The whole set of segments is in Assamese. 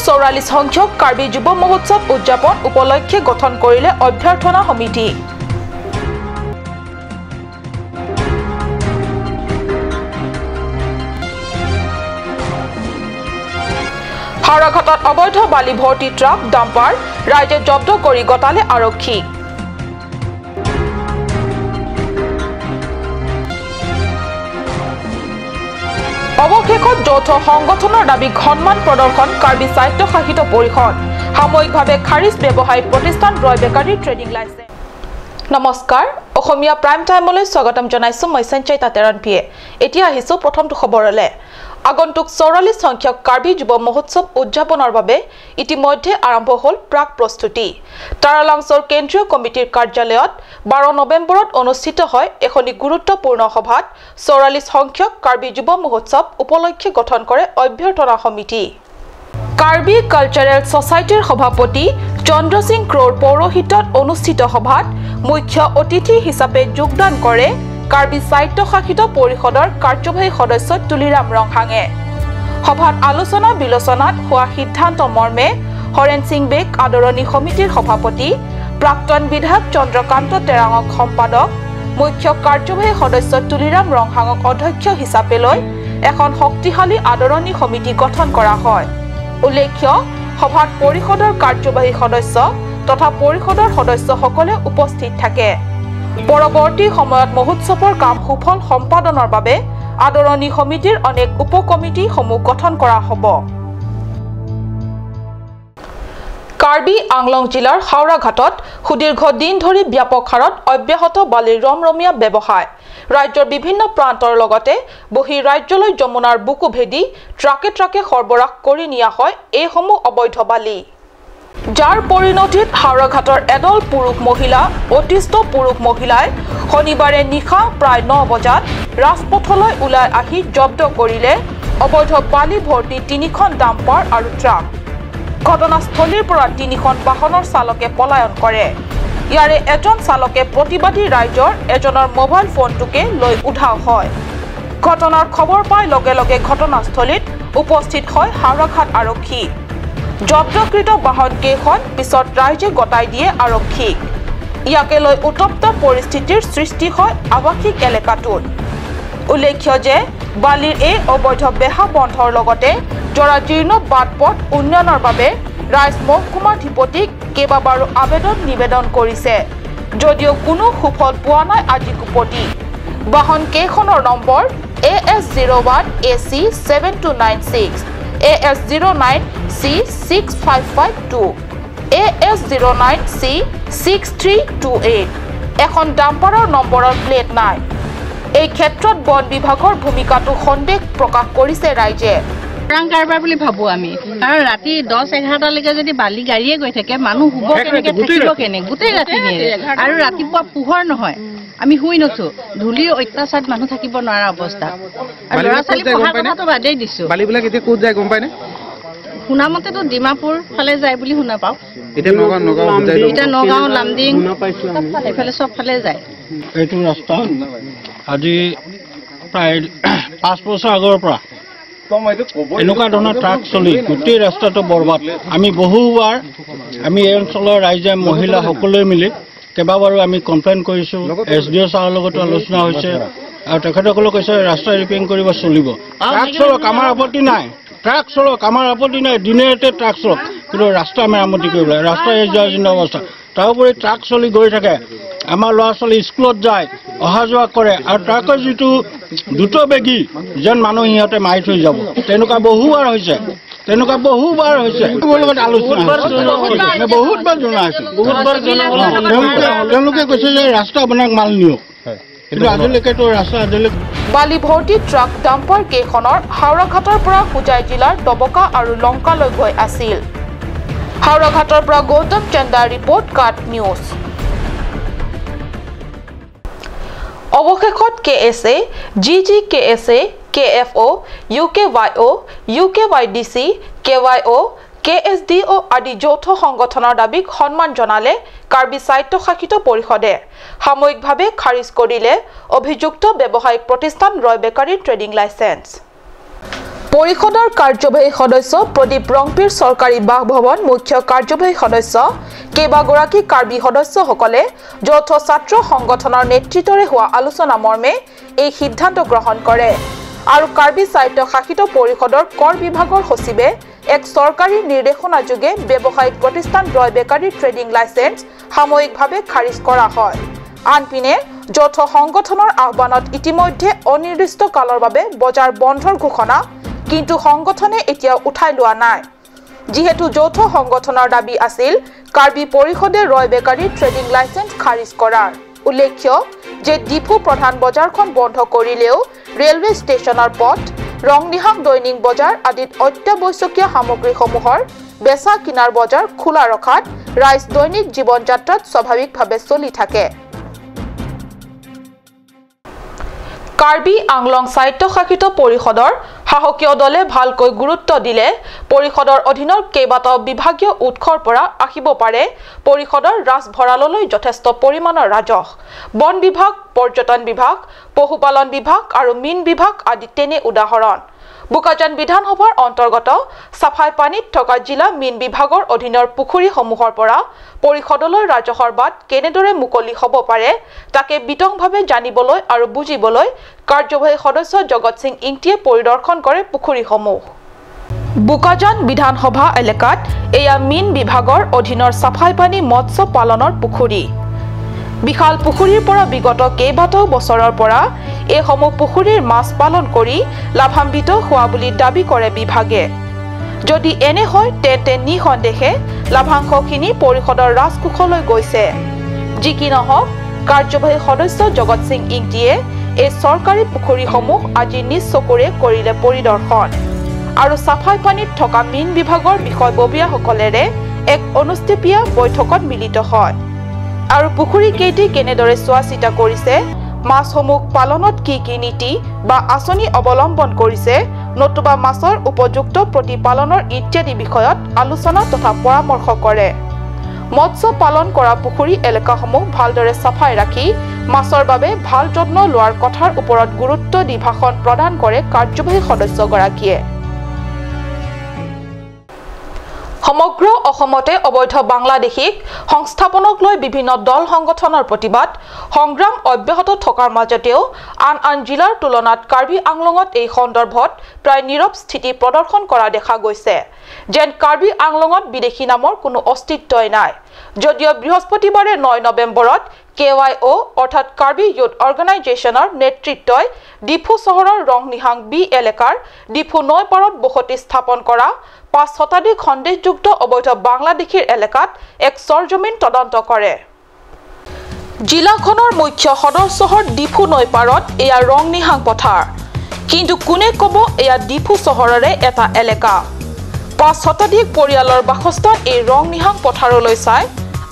44 সংখ্যক কাৰ্বি যুৱ মহোৎসৱ উদযাপন উপলক্ষে গঠন কৰিলে অভ্যৰ্থনা সমিতি। হাওৰাঘাটত অবৈধ বালি ভৰ্তি ট্ৰাক ডাম্পাৰ ৰাইজে জব্দ কৰি গতালে আৰক্ষী। অৱশেষত যৌথ সংগঠনৰ দাবীক সন্মান প্ৰদৰ্শন কাৰ্বি স্বায়ত্তশাসিত পৰিষদ। সাময়িকভাৱে খাৰিজ ব্যৱসায়িক প্ৰতিষ্ঠান ৰয় বেকাৰীৰ ট্ৰেডিং লাইচেন্স। নমস্কাৰ, অসমীয়া প্ৰাইম টাইমলৈ স্বাগতম জনাইছো মই সঞ্চয়িতা তেৰণপিয়ে। এতিয়া আহিছো প্ৰথমটো খবৰলৈ। আগন্তুক 44 সংখ্যক কাৰ্বি যুৱ মহোৎসৱ উদযাপনৰ বাবে ইতিমধ্যে আৰম্ভ হ'ল প্ৰাক প্ৰস্তুতি। তাৰালাংছৰ কেন্দ্ৰীয় কমিটিৰ কাৰ্যালয়ত 12 নৱেম্বৰত অনুষ্ঠিত হয় এখনি গুৰুত্বপূৰ্ণ সভাত 44 সংখ্যক কাৰ্বি যুৱ মহোৎসৱ উপলক্ষে গঠন কৰে অভ্যৰ্থনা সমিতি। কাৰ্বি কালচাৰেল ছ'চাইটিৰ সভাপতি চন্দ্ৰ সিং ক্ৰ'ৰ পৌৰোহিত্যত অনুষ্ঠিত সভাত মুখ্য অতিথি হিচাপে যোগদান কৰে কাৰ্বি স্বায়ত্তশাসিত পৰিষদৰ কাৰ্যবাহী সদস্য তুলিৰাম ৰংহাঙে। সভাত আলোচনা বিলোচনাত হোৱা সিদ্ধান্ত মৰ্মে হৰেণ সিং বেগ আদৰণি সমিতিৰ সভাপতি, প্ৰাক্তন বিধায়ক চন্দ্ৰকান্ত তেৰাঙক সম্পাদক, মুখ্য কাৰ্যবাহী সদস্য তুলিৰাম ৰংহাঙক অধ্যক্ষ হিচাপে লৈ এখন শক্তিশালী আদৰণি সমিতি গঠন কৰা হয়। উল্লেখ্য, সভাত পৰিষদৰ কাৰ্যবাহী সদস্য তথা পৰিষদৰ সদস্যসকলে উপস্থিত থাকে। পৰৱৰ্তী সময়ত মহোৎসৱৰ কাম সুফল সম্পাদনৰ বাবে আদৰণি সমিতিৰ অনেক উপকমিটিসমূহ গঠন কৰা হ'ব। কাৰ্বি আংলং জিলাৰ হাওৰাঘাটত সুদীৰ্ঘ দিন ধৰি ব্যাপক হাৰত অব্যাহত বালিৰ ৰমৰমীয়া ব্যৱসায়। ৰাজ্যৰ বিভিন্ন প্ৰান্তৰ লগতে বহি ৰাজ্যলৈ যমুনাৰ বুকু ভেদি ট্ৰাকে ট্ৰাকে সৰবৰাহ কৰি নিয়া হয় এইসমূহ অবৈধ বালি। যাৰ পৰিণতিত হাওৰাঘাটৰ এদল পুৰুষ মহিলা, অতিষ্ঠ পুৰুষ মহিলাই শনিবাৰে নিশা প্ৰায় 9 বজাত ৰাজপথলৈ ওলাই আহি জব্দ কৰিলে অবৈধ বালি ভৰ্তি 3খন ডাম্পাৰ আৰু ট্ৰাক। ঘটনাস্থলীৰ পৰা 3খন বাহনৰ চালকে পলায়ন কৰে। ইয়াৰে এজন চালকে প্ৰতিবাদী ৰাইজৰ এজনৰ মোবাইল ফোনটোকে লৈ উধাও হয়। ঘটনাৰ খবৰ পাই লগে লগে ঘটনাস্থলীত উপস্থিত হয় হাওৰাঘাট আৰক্ষী। জব্দকৃত বাহন কেইখন পিছত ৰাইজে গতাই দিয়ে আৰক্ষীক। ইয়াকে লৈ উত্তপ্ত পৰিস্থিতিৰ সৃষ্টি হয় আৱাসিক এলেকাটোত। উল্লেখ্য যে বালিৰ এই অবৈধ বেহা বন্ধৰ লগতে জৰাজীৰ্ণ বাট পথ উন্নয়নৰ বাবে ৰাইজ মহকুমাধিপতিক কেইবাবাৰো আবেদন নিবেদন কৰিছে যদিও কোনো সুফল পোৱা নাই আজিকোপতি। বাহন কেইখনৰ number AS01 AC 7296, AS09 C 6552, AS09 C 6328। এখন ডাম্পাৰৰ নম্বৰৰ প্লেট নাই। এই ক্ষেত্ৰত বন বিভাগৰ ভূমিকাটো সন্দেহ প্ৰকাশ কৰিছে ৰাইজে। চোৰাং কাৰবাৰ বুলি ভাবো আমি, কাৰণ ৰাতি 10-11টালৈকে যদি বালি গাড়ীয়ে গৈ থাকে মানুহ শুব কেনেকে, থাকিব কেনেকে? গোটেই ৰাতি নিয়ে আৰু ৰাতিপুৱা পোহৰ নহয়, আমি শুই নুঠো, ধূলিৰ অত্যাচাৰত মানুহ থাকিব নোৱাৰা অৱস্থা। আৰু ল'ৰা ছোৱালী পঢ়াৰ কথাটো বাদেই দিছো। বালিবিলাক এতিয়া ক'ত যায় গম পায়নে? শুনা মতেতো ডিমাপুৰ ফালে যায় বুলি শুনা পাওঁ। এতিয়া নগাঁও, লামডিং এইফালে চবফালে যায়। এইটো ৰাস্তা আজি প্ৰায় 5 বছৰ আগৰ পৰা এনেকুৱা ধৰণৰ ট্ৰাক চলি গোটেই ৰাস্তাটো বৰবাদ। আমি বহুবাৰ আমি এই অঞ্চলৰ ৰাইজে মহিলা সকলোৱে মিলি কেইবাবাৰো আমি কমপ্লেইন কৰিছোঁ। এছ ডি অ' ছাৰৰ লগতো আলোচনা হৈছে আৰু তেখেতসকলে কৈছে ৰাস্তা ৰিপেয়াৰিং কৰিব চলিব। ট্ৰাক চলক, আমাৰ আপত্তি নাই, ট্ৰাক চলক, আমাৰ আপত্তি নাই, দিনে ৰাতিয়ে ট্ৰাক চলক, কিন্তু ৰাস্তা মেৰামতি কৰিব লাগে। ৰাস্তা এই জৰাজীৰ্ণ অৱস্থা, তাৰোপৰি ট্ৰাক চলি গৈ থাকে, আমাৰ ল'ৰা ছোৱালী স্কুলত যায়, অহা যোৱা কৰে আৰু ট্ৰাকৰ যিটো দ্ৰুতবেগী যেন মানুহ সিহঁতে মাৰি থৈ যাব, তেনেকুৱা বহুবাৰ হৈছে, তেনেকুৱা বহুবাৰ হৈছে। লগত আলোচনা বহুতবাৰ জনোৱা হৈছে, তেওঁলোকে কৈছে যে ৰাস্তা আপোনাক মাল নিয়ক, কিন্তু আজিলৈকেতো ৰাস্তা আজিলৈকে। বালি ভৰ্তি ট্ৰাক ডাম্পাৰ কেইখনৰ হাওৰাঘাটৰ পৰা হোজাই জিলাৰ ডবকা আৰু লংকালৈ গৈ আছিল। হাওৰাঘাটৰ পৰা গৌতম চন্দাৰ ৰিপৰ্ট, কাট নিউজ। অৱশেষত KSA, GGKSA, KFO, UKYO, UKYDC, KYO, KSDO আদি যৌথ সংগঠনৰ দাবীক সন্মান জনালে কাৰ্বি স্বায়ত্তশাসিত পৰিষদে। সাময়িকভাৱে খাৰিজ কৰিলে অভিযুক্ত ব্যৱসায়িক প্ৰতিষ্ঠান ৰয় বেকাৰীৰ ট্ৰেডিং লাইচেন্স। পৰিষদৰ কাৰ্যবাহী সদস্য প্ৰদীপ ৰংপিৰ চৰকাৰী বাসভৱন মুখ্য কাৰ্যবাহী সদস্য কেইবাগৰাকী কাৰ্বি সদস্যসকলে যৌথ ছাত্ৰ সংগঠনৰ নেতৃত্বৰে হোৱা আলোচনা মৰ্মে এই সিদ্ধান্ত গ্ৰহণ কৰে আৰু কাৰ্বি স্বায়ত্ত শাসিত পৰিষদৰ কৰ বিভাগৰ সচিবে এক চৰকাৰী নিৰ্দেশনাযোগে ব্যৱসায়িক প্ৰতিষ্ঠান ৰয় বেকাৰীৰ ট্ৰেডিং লাইচেন্স সাময়িকভাৱে খাৰিজ কৰা হয়। আনপিনে যৌথ সংগঠনৰ আহ্বানত ইতিমধ্যে অনিৰ্দিষ্ট কালৰ বাবে বজাৰ বন্ধৰ ঘোষণা, কিন্তু সংগঠনে এতিয়াও উঠাই লোৱা নাই। যিহেতু যৌথ সংগঠনৰ দাবী আছিল কাৰ্বি পৰিষদে ৰয় বেকাৰীৰ ট্ৰেডিং লাইচেন্স খাৰিজ কৰাৰ। উল্লেখ্য যে ডিফু প্ৰধান বজাৰখন বন্ধ কৰিলেও ৰেলৱে ষ্টেচনৰ পথ, ৰংনিহাং দৈনিক বজাৰ আদিত অত্যাৱশ্যকীয় সামগ্ৰীসমূহৰ বেচা কিনাৰ বজাৰ খোলা ৰখাত ৰাইজ দৈনিক জীৱন যাত্ৰাত স্বাভাৱিকভাৱে চলি থাকে। কাৰ্বি আংলং স্বায়ত্তশাসিত পৰিষদৰ শাসকীয় দলে ভালকৈ গুৰুত্ব দিলে পৰিষদৰ অধীনৰ কেইবাটাও বিভাগীয় উৎসৰ পৰা আহিব পাৰে পৰিষদৰ ৰাজভঁৰাললৈ যথেষ্ট পৰিমাণৰ ৰাজহ। বন বিভাগ, পৰ্যটন বিভাগ, পশুপালন বিভাগ আৰু মীন বিভাগ আদি তেনে উদাহৰণ। বোকাজান বিধানসভাৰ অন্তৰ্গত চাফাই পানীত থকা জিলা মীন বিভাগৰ অধীনৰ পুখুৰীসমূহৰ পৰা পৰিষদলৈ ৰাজহৰ বাট কেনেদৰে মুকলি হ'ব পাৰে তাকে বিতংভাৱে জানিবলৈ আৰু বুজিবলৈ কাৰ্যবাহী সদস্য জগত সিং ইংটিয়ে পৰিদৰ্শন কৰে পুখুৰীসমূহ। বোকাজান বিধানসভা এলেকাত এয়া মীন বিভাগৰ অধীনৰ চাফাই পানী মৎস্য পালনৰ পুখুৰী। বিশাল পুখুৰীৰ পৰা বিগত কেইবাটাও বছৰৰ পৰা এইসমূহ পুখুৰীৰ মাছ পালন কৰি লাভান্বিত হোৱা বুলি দাবী কৰে বিভাগে। যদি এনে হয় তেন্তে নিঃসন্দেহে লাভাংশখিনি পৰিষদৰ ৰাজকোষলৈ গৈছে। যি কি নহওক, কাৰ্যবাহী সদস্য জগত সিং ইংটিয়ে এই চৰকাৰী পুখুৰীসমূহ আজি নিজ চকুৰে কৰিলে পৰিদৰ্শন আৰু চাফাই পানীত থকা মীন বিভাগৰ বিষয়ববীয়াসকলেৰে এক অনুষ্ঠিপীয়া বৈঠকত মিলিত হয় আৰু পুখুৰী কেইটি কেনেদৰে চোৱা চিতা কৰিছে, মাছসমূহ পালনত কি কি নীতি বা আঁচনি অৱলম্বন কৰিছে, নতুবা মাছৰ উপযুক্ত প্ৰতিপালনৰ ইত্যাদি বিষয়ত আলোচনা তথা পৰামৰ্শ কৰে। মৎস্য পালন কৰা পুখুৰী এলেকাসমূহ ভালদৰে চাফাই ৰাখি মাছৰ বাবে ভাল যত্ন লোৱাৰ কথাৰ ওপৰত গুৰুত্ব দি ভাষণ প্ৰদান কৰে কাৰ্যবাহী সদস্যগৰাকীয়ে। সমগ্ৰ অসমতে অবৈধ বাংলাদেশীক সংস্থাপনক লৈ বিভিন্ন দল সংগঠনৰ প্ৰতিবাদ সংগ্ৰাম অব্যাহত থকাৰ মাজতেও আন আন জিলাৰ তুলনাত কাৰ্বি আংলঙত এই সন্দৰ্ভত প্ৰায় নীৰৱ স্থিতি প্ৰদৰ্শন কৰা দেখা গৈছে। যেন কাৰ্বি আংলঙত বিদেশী নামৰ কোনো অস্তিত্বই নাই। যদিও বৃহস্পতিবাৰে 9 নৱেম্বৰত KYO অৰ্থাৎ কাৰ্বি ইউথ অৰ্গেনাইজেশ্যনৰ নেতৃত্বই ডিফু চহৰৰ ৰংনিহাং বি এলেকাৰ ডিফু নৈ পাৰত বসতি স্থাপন কৰা 5 শতাধিক সন্দেহযুক্ত অবৈধ বাংলাদেশীৰ এলেকাত এক সৰজমিন তদন্ত কৰে। জিলাখনৰ মুখ্য সদৰ চহৰ ডিফু নৈ পাৰত এয়া ৰংনিহাং পথাৰ, কিন্তু কোনে ক'ব এয়া ডিফু চহৰৰে এটা এলেকা। 5 শতাধিক পৰিয়ালৰ বাসস্থান এই ৰংনিহাং পথাৰলৈ চাই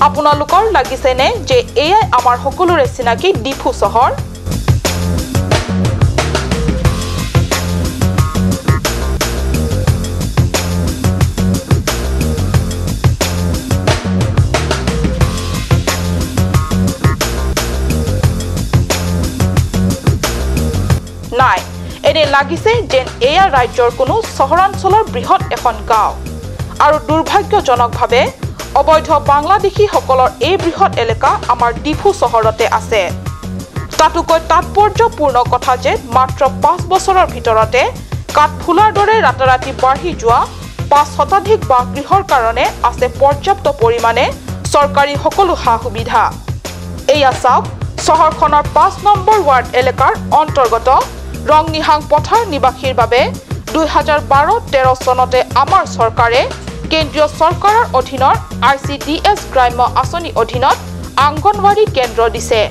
আপোনালোকৰ লাগিছেনে যে এয়াই আমাৰ সকলোৰে চিনাকি ডিফু চহৰ? নাই, এনে লাগিছে যেন এয়া ৰাজ্যৰ কোনো চহৰাঞ্চলৰ বৃহৎ এখন গাঁও। আৰু দুৰ্ভাগ্যজনকভাৱে অবৈধ বাংলাদেশীসকলৰ এই বৃহৎ এলেকা আমাৰ ডিফু চহৰতে আছে। তাতোকৈ তাৎপৰ্যপূৰ্ণ কথা যে মাত্ৰ 5 বছৰৰ ভিতৰতে কাঠফুলাৰ দৰে ৰাতাৰাতি বাঢ়ি যোৱা 5 শতাধিক বাসগৃহৰ কাৰণে আছে পৰ্যাপ্ত পৰিমাণে চৰকাৰী সকলো সা সুবিধা। এয়া চাওক চহৰখনৰ 5 নম্বৰ ৱাৰ্ড এলেকাৰ অন্তৰ্গত ৰংনিহাং পথাৰ নিবাসীৰ বাবে 2012-13 চনতে আমাৰ চৰকাৰে কেন্দ্ৰীয় চৰকাৰৰ অধীনৰ ICDS গ্ৰাম্য আঁচনিৰ অধীনত আংগনৱাড়ী কেন্দ্ৰ দিছে।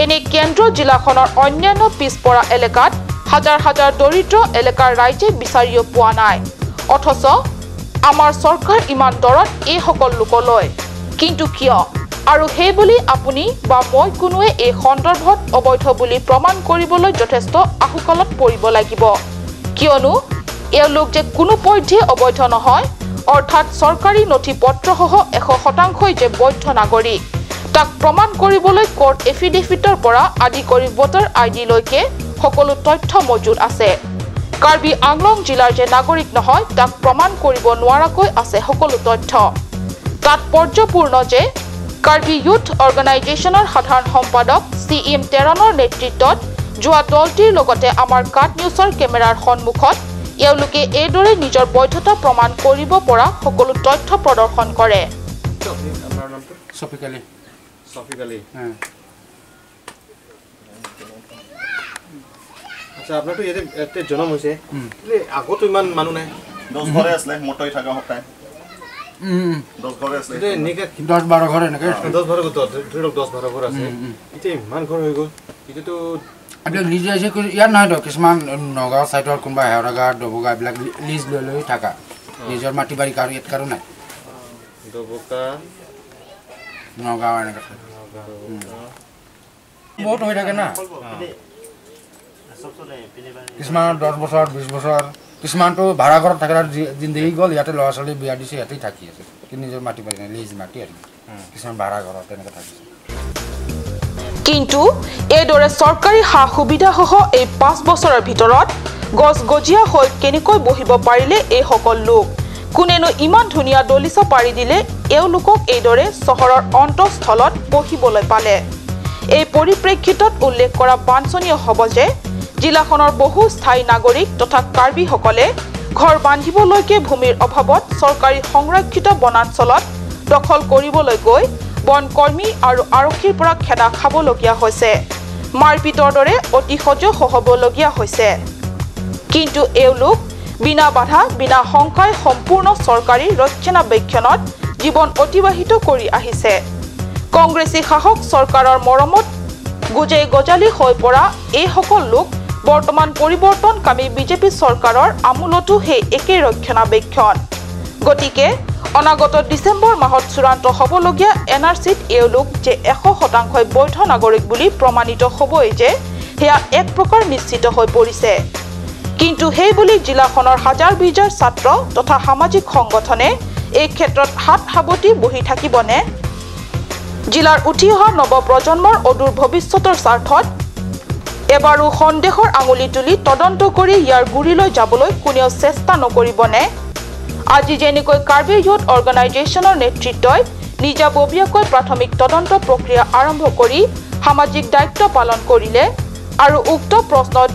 এনে কেন্দ্ৰ জিলাখনৰ অন্যান্য পিছপৰা এলেকাত হাজাৰ হাজাৰ দৰিদ্ৰ এলেকাৰ ৰাইজে বিচাৰিও পোৱা নাই। অথচ আমাৰ চৰকাৰ ইমান দৰত এইসকল লোকলৈ, কিন্তু কিয়? আৰু সেইবুলি আপুনি বা মই কোনোৱে এই সন্দৰ্ভত অবৈধ বুলি প্ৰমাণ কৰিবলৈ যথেষ্ট আহুকালত পৰিব লাগিব। কিয়নো এওঁলোক যে কোনো পধ্যে অবৈধ নহয়, অৰ্থাৎ চৰকাৰী নথি পত্ৰসহ 100% যে বৈধ নাগৰিক, তাক প্ৰমাণ কৰিবলৈ কোৰ্ট এফিডেভিটৰ পৰা আদি কৰি ভোটাৰ আই ডিলৈকে সকলো তথ্য মজুত আছে। কাৰ্বি আংলং জিলাৰ যে নাগৰিক নহয় তাক প্ৰমাণ কৰিব নোৱাৰাকৈ আছে সকলো তথ্য। তাৎপৰ্যপূৰ্ণ যে কাৰ্বি ইউথ অৰ্গেনাইজেশ্যনৰ সাধাৰণ সম্পাদক চি এম টেৰণৰ নেতৃত্বত যোৱা দলটিৰ লগতে আমাৰ কাট নিউজৰ কেমেৰাৰ সন্মুখত এওঁলোকে এইদৰে নিজৰ বৈধতা প্ৰমাণ কৰিব পৰা সকলো তথ্য প্ৰদৰ্শন কৰে। আচ্ছা, আপোনাৰতো ইয়াতে জন্ম হৈছে, আগতো ইমান মানুহ নাই, 10 ঘৰে আছিলে মটৰি থকা সপ্তাহে 10 ঘৰে আছিলে, 10 12 ঘৰ এনেকৈ, 10 12 ঘৰ, ধৰি লওক 10 12 ঘৰ আছে, এতিয়া ইমান ঘৰ হৈ গ'ল। এতিয়াতো এইবিলাক লিজ আহিছে ইয়াত নহয়তো, কিছুমান নগাঁও ছাইডৰ কোনোবা হেৰগা ডবগা এইবিলাক লিজ লৈ লৈ থকা, নিজৰ মাটি বাৰী কাৰো ইয়াত কাৰো নাই, ডবকা নগাঁও এনেকৈ বহুত হৈ থাকে না। কিছুমানৰ 10 বছৰ 20 বছৰ, কিছুমানটো ভাড়া ঘৰত থাকে, জিন্দগী গ'ল ইয়াতে, ল'ৰা ছোৱালী বিয়া দিছে ইয়াতেই থাকি আছে, কিন্তু নিজৰ মাটি বাৰী নাই, লিজ মাটি আৰু কিছুমান ভাড়া ঘৰত তেনেকৈ থাকিছে। কিন্তু এইদৰে চৰকাৰী সা সুবিধাসহ এই 5 বছৰৰ ভিতৰত গছ গজীয়া হৈ কেনেকৈ বহিব পাৰিলে এইসকল লোক? কোনেনো ইমান ধুনীয়া দলিচা পাৰি দিলে এওঁলোকক এইদৰে চহৰৰ অন্তঃস্থলত বহিবলৈ পালে? এই পৰিপ্ৰেক্ষিতত উল্লেখ কৰা বাঞ্ছনীয় হ'ব যে জিলাখনৰ বহু স্থায়ী নাগৰিক তথা কাৰ্বিসকলে ঘৰ বান্ধিবলৈকে ভূমিৰ অভাৱত চৰকাৰী সংৰক্ষিত বনাঞ্চলত দখল কৰিবলৈ গৈ বনকৰ্মী আৰু আৰক্ষীৰ পৰা খেদা খাবলগীয়া হৈছে, মাৰপিটৰ দৰে অতিশয্য সহবলগীয়া হৈছে। কিন্তু এওঁলোক বিনা বাধা বিনা শংকাই সম্পূৰ্ণ চৰকাৰী ৰক্ষণাবেক্ষণত জীৱন অতিবাহিত কৰি আহিছে। কংগ্ৰেছী শাসক চৰকাৰৰ মৰমত গুজে গজালি হৈ পৰা এইসকল লোক বৰ্তমান পৰিৱৰ্তনকামী বিজেপি চৰকাৰৰ আমোলতো সেই একেই ৰক্ষণাবেক্ষণ। গতিকে অনাগত ডিচেম্বৰ মাহত চূড়ান্ত হ'বলগীয়া এন আৰ চিত এওঁলোক যে 100% বৈধ নাগৰিক বুলি প্ৰমাণিত হ'বই যে সেয়া এক প্ৰকাৰ নিশ্চিত হৈ পৰিছে। কিন্তু সেই বুলি জিলাখনৰ হাজাৰ বিজাৰ ছাত্ৰ তথা সামাজিক সংগঠনে এই ক্ষেত্ৰত হাত সাৱটি বহি থাকিবনে? জিলাৰ উঠি অহা নৱপ্ৰজন্মৰ অদূৰ ভৱিষ্যতৰ স্বাৰ্থত এবাৰো সন্দেহৰ আঙুলি তুলি তদন্ত কৰি ইয়াৰ গুৰিলৈ যাবলৈ কোনেও চেষ্টা নকৰিবনে? আজি যেনেকৈ কাৰ্বি ইউথ অৰ্গেনাইজেশ্যনৰ নেতৃত্বই নিজাববীয়াকৈ প্ৰাথমিক তদন্ত প্ৰক্ৰিয়া আৰম্ভ কৰি সামাজিক দায়িত্ব পালন কৰিলে আৰু উক্ত প্ৰশ্নত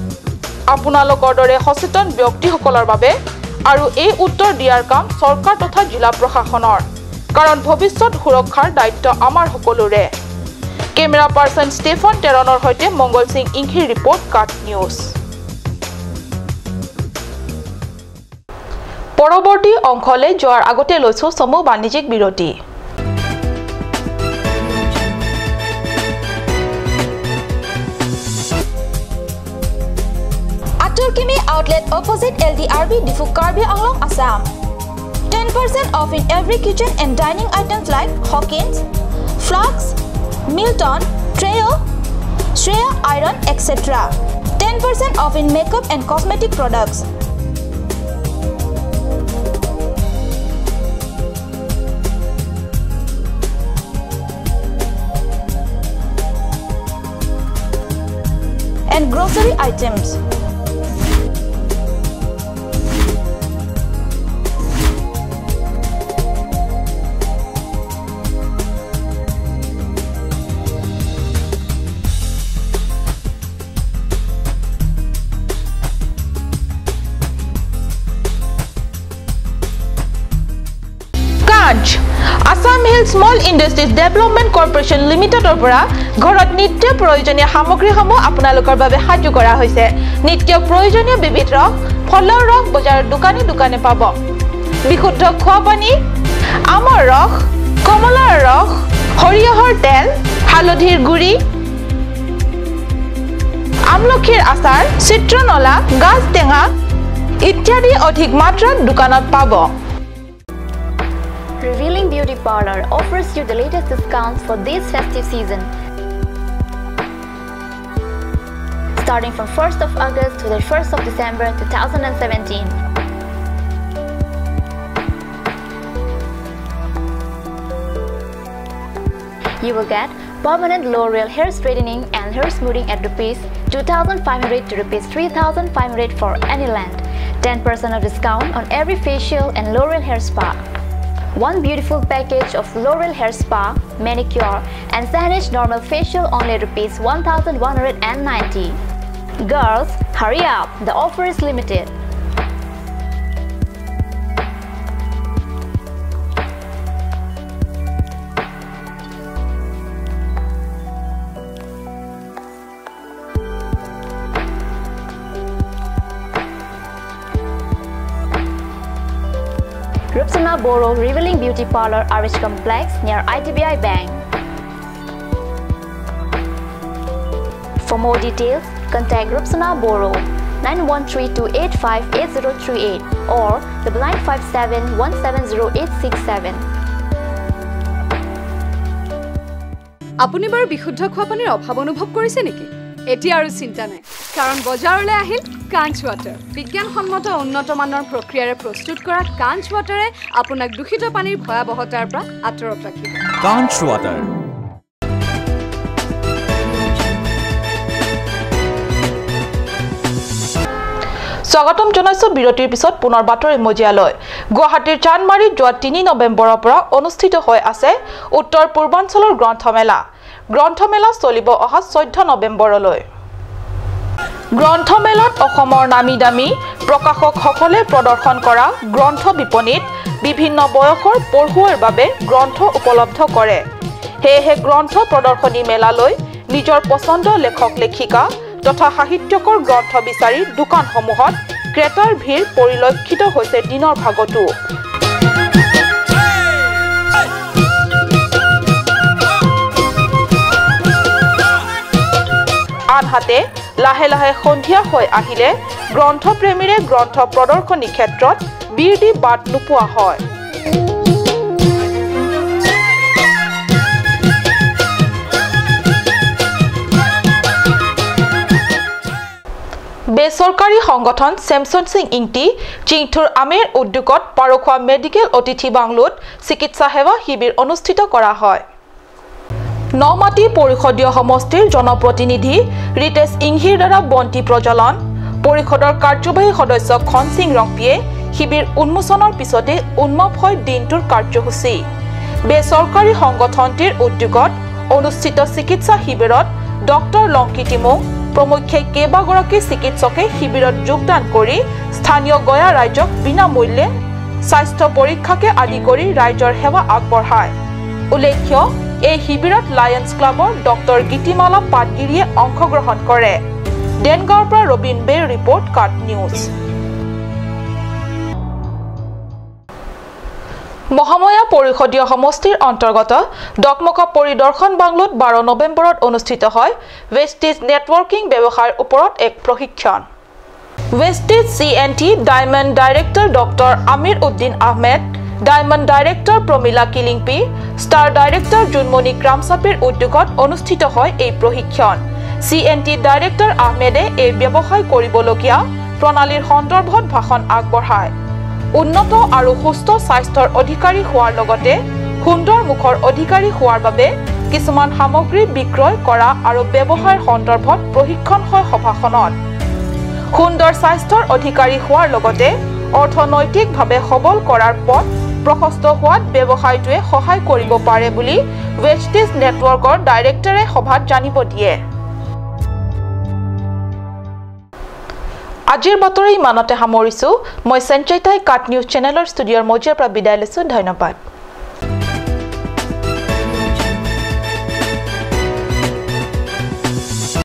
আপোনালোকৰ দৰে সচেতন ব্যক্তিসকলৰ বাবে আৰু এই উত্তৰ দিয়াৰ কাম চৰকাৰ তথা জিলা প্ৰশাসনৰ, কাৰণ ভৱিষ্যত সুৰক্ষাৰ দায়িত্ব আমাৰ সকলোৰে। কেমেৰা পাৰ্চন ষ্টেফন টেৰণৰ সৈতে মংগল সিং ইংহিৰ ৰিপৰ্ট, কাট নিউজ। পৰৱৰ্তী অংশলৈ যোৱাৰ আগতে লৈছো চমু বাণিজ্যিক বিৰতি। Atul Kimi outlet opposite LDRB Diphu Karbi Anglong Assam. 10% off in every kitchen and dining items like Hawkins, Flux, Milton, Treo, Shreya Iron, etc. 10% off in makeup and cosmetic products. And grocery items. Assam Hill Small Industries Development Corporation লিমিটেডৰ পৰা ঘৰত নিত্য প্ৰয়োজনীয় সামগ্ৰীসমূহ আপোনালোকৰ বাবে সাজু কৰা হৈছে। নিত্য প্ৰয়োজনীয় বিবিধ ৰস, ফলৰ ৰস বজাৰৰ দোকানে দোকানে পাব। বিশুদ্ধ খোৱা পানী, আমৰ ৰস, কমলাৰ ৰস, সৰিয়হৰ তেল, হালধিৰ গুড়ি, আমলখিৰ আচাৰ, চিত্ৰনলা, গাজ টেঙা ইত্যাদি অধিক মাত্ৰাত দোকানত পাব। Revealing Beauty Parlor offers you the latest discounts for this festive season. Starting from 1st of August to the 1st of December 2017. You will get permanent L'Oreal hair straightening and hair smoothing at rupees 2,500 to rupees 3,500 for any length. 10% of discount on every facial and L'Oreal hair spa. One beautiful package of L'Oreal hair spa, manicure and Sanish normal facial only rupees 1,190. Girls, hurry up, the offer is limited. Rupsana Boro Revealing Beauty Parlor, RH Complex near IDBI Bank. For more details, contact Rupsana Boro 9132858038 or 9957170867. আপুনি বাৰু বিশুদ্ধ খোৱা পানীৰ অভাৱ অনুভৱ কৰিছে নেকি? এতিয়া আৰু চিন্তা নাই, কাৰণ বজাৰলৈ আহিল কাঞ্চ ৱাটাৰ। বিজ্ঞানসন্মত উন্নত মানৰ প্ৰক্ৰিয়াৰে প্ৰস্তুত কৰা কাঞ্চ ৱাটাৰে আপোনাক দূষিত পানীৰ ভয়াৱহতাৰ পৰা আঁতৰত ৰাখিব। কাঞ্চ ৱাটাৰ। স্বাগতম জনাইছো বিৰতিৰ পিছত পুনৰ বাতৰি মজিয়ালৈ। গুৱাহাটীৰ চান্দমাৰীত যোৱা 3 নৱেম্বৰৰ পৰা অনুষ্ঠিত হৈ আছে উত্তৰ পূৰ্বাঞ্চলৰ গ্ৰন্থমেলা। গ্ৰন্থমেলা চলিব অহা 14 নৱেম্বৰলৈ। গ্ৰন্থমেলাত অসমৰ নামী দামী প্ৰকাশকসকলে প্ৰদৰ্শন কৰা গ্ৰন্থ বিপণীত বিভিন্ন বয়সৰ পঢ়ুৱৈৰ বাবে গ্ৰন্থ উপলব্ধ কৰে। সেয়েহে গ্ৰন্থ প্ৰদৰ্শনী মেলালৈ নিজৰ পচন্দৰ লেখক লেখিকা তথা সাহিত্যকৰ গ্ৰন্থ বিচাৰি দোকানসমূহত ক্ৰেতাৰ ভিৰ পৰিলক্ষিত হৈছে দিনৰ ভাগতো। আনহাতে লাহে লাহে সন্ধিয়া হৈ আহিলে গ্ৰন্থপ্ৰেমীৰে গ্ৰন্থ প্ৰদৰ্শনী ক্ষেত্ৰত ভিৰ দি বাট নোপোৱা হয়। বেচৰকাৰী সংগঠন চেমছন সিং ইংটি চিংথুৰ আমেৰ উদ্যোগত পাৰখোৱা মেডিকেল অতিথি বাংলোত চিকিৎসা সেৱা শিবিৰ অনুষ্ঠিত কৰা হয়। নমাটি পৰিষদীয় সমষ্টিৰ জনপ্ৰতিনিধি ৰিতেশ ইংহিৰ দ্বাৰা বন্তি প্ৰজ্বলন, পৰিষদৰ কাৰ্যবাহী সদস্য খন সিং ৰংপিয়ে শিবিৰ উন্মোচনৰ পিছতে উন্মুখ হয় দিনটোৰ কাৰ্যসূচী। বেচৰকাৰী সংগঠনটিৰ উদ্যোগত অনুষ্ঠিত চিকিৎসা শিবিৰত ডক্টৰ লংকি টিমুং প্ৰমুখ্যে কেইবাগৰাকী চিকিৎসকে শিবিৰত যোগদান কৰি স্থানীয় গয়া ৰাইজক বিনামূল্যে স্বাস্থ্য পৰীক্ষাকে আদি কৰি ৰাইজৰ সেৱা আগবঢ়ায়। উল্লেখ্য এই শিবিৰত লায়ন্স ক্লাবৰ ডক্টৰ গীতিমালা পাটগিৰিয়ে অংশগ্ৰহণ কৰে। ডেনগাঁৱৰ পৰা ৰবীন বেৰ ৰিপৰ্ট, কাট নিউজ। মহাময়া পৰিষদীয় সমষ্টিৰ অন্তৰ্গত ডকমকা পৰিদৰ্শন বাংলোত 12 নৱেম্বৰত অনুষ্ঠিত হয় ৱেষ্টিজ নেটৱৰ্কিং ব্যৱসায়ৰ ওপৰত এক প্ৰশিক্ষণ। Vestige CNT diamond director doctor Amir Uddin Ahmed, diamond director Pramila Kilingpi, star director Junmoni ক্ৰামচাপিৰ উদ্যোগত অনুষ্ঠিত হয় এই প্ৰশিক্ষণ। CNT director আহমেদে এই ব্যৱসায় কৰিবলগীয়া প্ৰণালীৰ সন্দৰ্ভত ভাষণ আগবঢ়ায়। উন্নত আৰু সুস্থ স্বাস্থ্যৰ অধিকাৰী হোৱাৰ লগতে সুন্দৰ মুখৰ অধিকাৰী হোৱাৰ বাবে কিছুমান সামগ্ৰী বিক্ৰয় কৰা আৰু ব্যৱসায়ৰ সন্দৰ্ভত প্ৰশিক্ষণ হয় সভাখনত। সুন্দৰ স্বাস্থ্যৰ অধিকাৰী হোৱাৰ লগতে অৰ্থনৈতিকভাৱে সবল কৰাৰ পথ প্ৰশস্ত হোৱাত ব্যৱসায়টোৱে সহায় কৰিব পাৰে বুলি ৱেষ্টিজ নেটৱৰ্কৰ ডাইৰেক্টৰে সভাত জানিব দিয়ে। আজিৰ বাতৰি ইমানতে সামৰিছো। মই সঞ্চয়িতাই কাট নিউজ চেনেলৰ ষ্টুডিঅ'ৰ মজিয়াৰ পৰা বিদায় লৈছো। ধন্যবাদ।